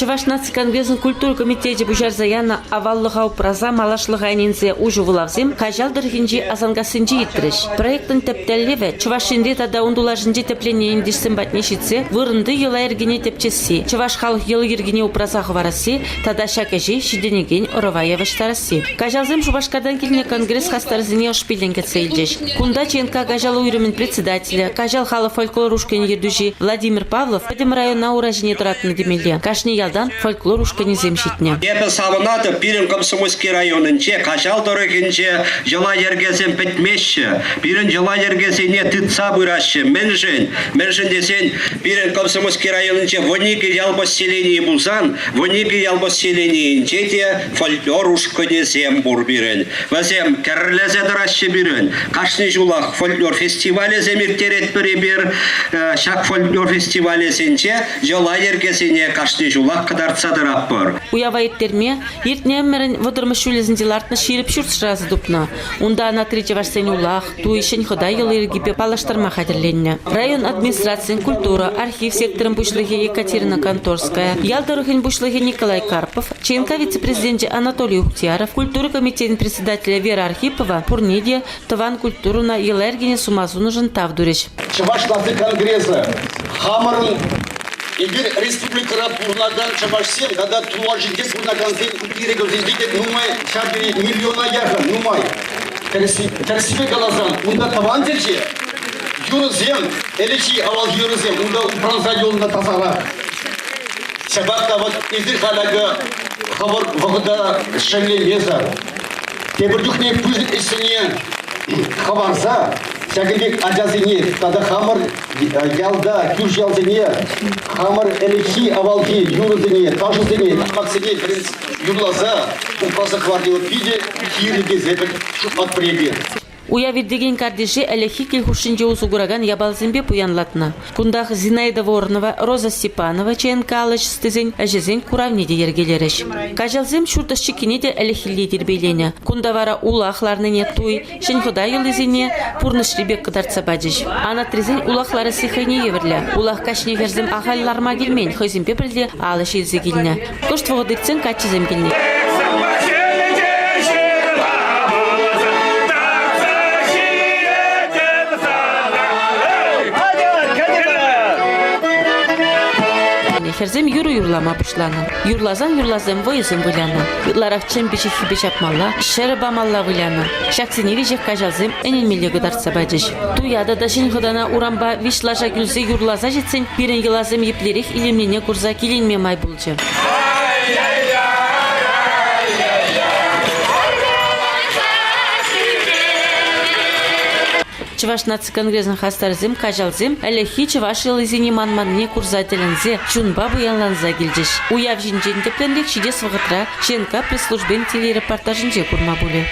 Чӑваш наци конгресӗн культура комитечӗ пуҫарса янӑ аваллӑха упраса малашлӑха ӗненсе уҫӑ вулавсем Каҫал тӑрӑхӗнчи Асанкассинче иртрӗҫ. Проектӑн тӗп тӗллевӗ – Чӑваш Енре тата ун тулашӗнче тӗпленнӗ ентешсем патне ҫитсе вырӑнти йӑла-йӗркене тӗпчесси, чӑваш халӑх йӑли-йӗркине упраса хӑварасси тата ҫак ӗҫе ҫитӗнекен ӑрӑва явӑҫтарасси. Каҫалсем Шупашкартан килнӗ конгресс хастарӗсене ӑшпиллӗн кӗтсе илчӗҫ. Кунта ЧНК Каҫал уйрӑмӗн председателӗ, Каҫал халӑх фольклор ушкӑнӗн ертӳҫи Владимир Павлов пӗтӗм района ура ҫине тӑратнӑ темелле. Кашни ялтан фольклор ушкӑнӗсем ҫитнӗ. Эпӗ савӑнатӑп, пирӗн Комсомольски районӗнче, Каҫал тӑрӑхӗнче йӑла-йӗркесем пӗтмеҫҫӗ. Пирӗн йӑла-йӗркесене тытса пыраҫҫӗ. Мӗншӗн? Мӗншӗн тесен пирӗн Комсомольски районӗнче 12 ял поселенийӗ пулсан, 12 ял поселенийӗнче те фольклор ушкӑнӗсем пур пирӗн. Вӗсем кӗрлесе тӑраҫҫӗ пирӗн. Кашни ҫулах фольклор фестивалӗсем ирттеретпӗр эпир. Ҫак фольклор фестивалӗсенче йӑла-йӗркесене кашни ҫулах кӑтартса тӑратпӑр. Уява ирттерме иртнӗ ӗмӗрӗн вӑтӑрмӗш ҫулӗсенче лартнӑ ҫирӗп ҫурт шыраса тупнӑ. Унта анатри чӑвашсен улах, туй, ҫӗн хӑта йӑли-йӗркипе паллаштарма хатӗрленнӗ. Район администрацийӗн культура, архив секторӗн пуҫлӑхӗ Екатерина Конторская, ял тӑрӑхӗн пуҫлӑхӗ Николай Карпов, ЧНК вице-президенчӗ Анатолий Ухтияров, культура комитечӗн председателӗ Вера Архипова пурне те тӑван культурӑна, йӑла-йӗркене сума сунӑшӑн тав турӗҫ. Чӑваш наци конгресӗ хамӑрӑн эпир республикӑра пурӑнакан чӑвашсем тата тулашӗнче пурӑнакансен ирӗкӗсенче те нумай ҫав тери миллиона яхӑн нумай. Тӗрӗссипе каласан, унта тӑван чӗлхе, юрӑсем, ӗлӗкхи авалхи юрӑсем унта упранса юлнӑ тасарах. Ҫапах та вот эсир халь акӑ хӑвӑр вӑхӑта шеллемесӗр, тепӗр чухне пысӑк ӗҫсене хӑварса ҫакӑн пек ачасене тата хамӑр ялта, кӳршӗ ялсене хамӑр ӗлӗкхи авалхи юрӑсене, ташӑсене, такмаксене юрласа упраса хӑварни питӗ кирлӗ тесе шутлатпӑр эпир. Уяв иртекен картише ӗлӗкхи кил хушшинче усӑ куракан япаласемпе пуянлатнӑ. Кунтах Зинаида Воронова, Роза Степанова ЧНК алӑҫ-ӑстисен ӗҫӗсен куравне те йӗркелерӗҫ. Каҫалсем ҫурт ӑш-чиккине те ӗлӗкхилле тирпейленӗ. Кунта вара улах ларнине туй, ҫӗн хӑта йӑлисене пурнӑҫри пек кӑтартса пачӗҫ. Анатрисен улах ларасси хӑйне евӗрлӗ. Улах каҫне хӗрсем ахаль ларма килмен, хӑйсемпе пӗрле алӑ ҫилсе килнӗ. Кӑшт вӑхӑт иртсен каччӑсем килнӗ. Хӗрсем юрӑ юрлама пуҫланӑ. Юрласан-юрласан вӑйӑсем вылянӑ. Ытларах чӗн пиҫиххипе ҫапмалла, ҫӗрӗ памалла вылянӑ. Ҫаксене веҫех каҫалсем ӗненмелле кӑтартса пачӗҫ. Туя тата ҫӗн хӑтана урампа виҫ лаша кӳлсе юрласа ҫитсен пирӗн йӑласем еплерех илемлине курса киленме май пулчӗ. Чӑваш наци конгресӗн хастарӗсем каҫалсем ӗлӗкхи чӑваш йӑлисене манманнине курса тӗлӗнсе чунпа пуянланса килчӗҫ. Уяв ҫинчен тӗплӗнрех ҫитес вӑхӑтра ЧНК пресс-службин телерепортажӗнче курма пулӗ.